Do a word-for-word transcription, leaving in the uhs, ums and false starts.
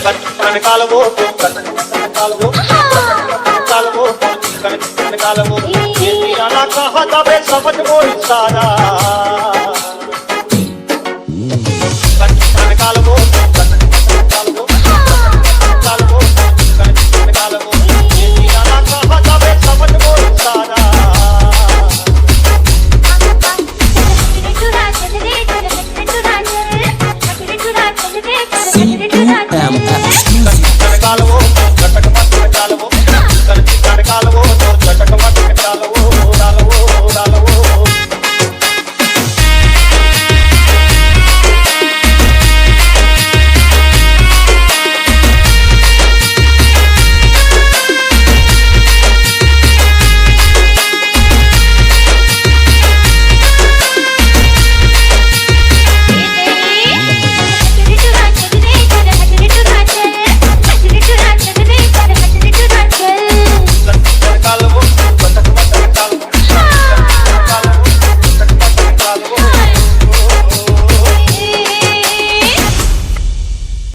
कन कन कालवो, कन कन कालवो, कन कन कालवो, कन कन कालवो। ये जाना कहा तबे समझ वो इशारा।